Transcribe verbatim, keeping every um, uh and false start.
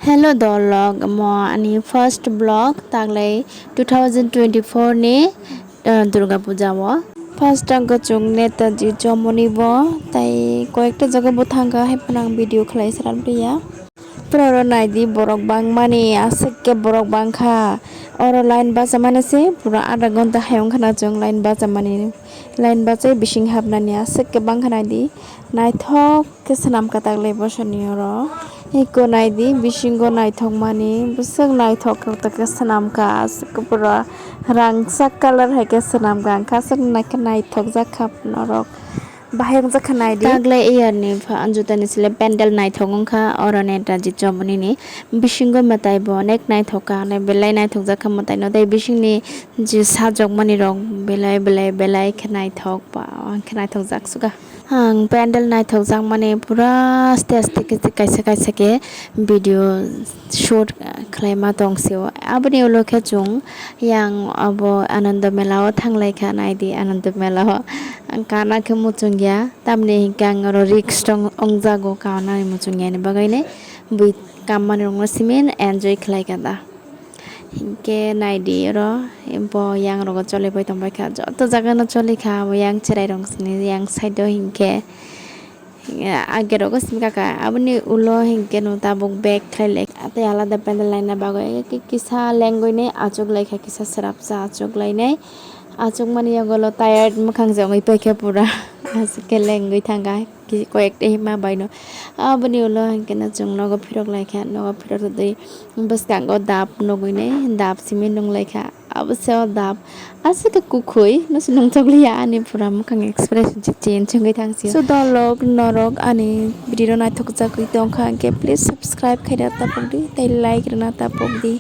Hello dolok, mo ani first vlog taglai two thousand twenty-four ni, eh, Durga Puja o. First ang kachung Netaji Chomoni bo, tai koyekta jaga bo thangkha, hai phano ang video khlai sram ya. Pura oro naidi borok bangmani, aswk khe borok bangkha. Oro line bachamani se pura adha ghonta hai wngkha na chwng line bachamani. Line bachai bising habnani aswk khe bangkha naidi. Naithok khe swnam kwtak le bosoni oro. Eko naidi bisingo naithokmani bwswk naithok kwtak khe swnamkha, aswk pura rangchak colour hai khe swnamkha, hwnkhe aswk naikhe naithokjak kha norok. Bahai wngjak kha naidi. Taglai iyarni pha-, jutani sile pandal naithok wngkha oro Netaji Chomoni ni. Bisingo mwtai bo onek naithok kha, belai naithokjak kha mwtai no, tei bisingni je sajokmani rok belai belai belai khe naithok ba, khe naithokjak suga. Ang pandal naithokjakmani pura aste aste khe kaisa kaisa khe video shoot khlaima tong sio. Aboni ulo khe chwng yang abo Ananda Mela o thanglaikha, naidi Ananda Mela o. Ang kana khe muchungya, tamni hinkhe ang oro risk tong ongjago, kanani muchungyani bagwi nai bui kammani rokno simi enjoy khlaikha da. Hinkhe naidi oro, bo yang rogo choli pai tongbaikha, joto jagano cholikha, abo yang cherai rok sini yang side o hinkhe, age rogo simi kaka, aboni ulo hinkhe no tabuk bag khlai lai, tei alada pandal laina bagwi kisa lengwi nai achuk laikha, kisa srapsa achuk lainai, achukmani yagulo tired mwkhang se wngwi paikha pura, aswk khe lengwi thangkha. Ki-, koyekta hima baino. Aboni ulo hinkhe no chwng nogo phirok laikha, nogo phirok twi bwskango dap nugwi nai, dap simi nung laikha. Abo se o dap aswk khe kukhwi, no se nungthok liya, ani pura mwkhang expression se change wngwi thang sio. So dolok norok ani video naithok jagwi tongkha hinkhe please subscribe khaina tapok di, tei like rwna tapok di.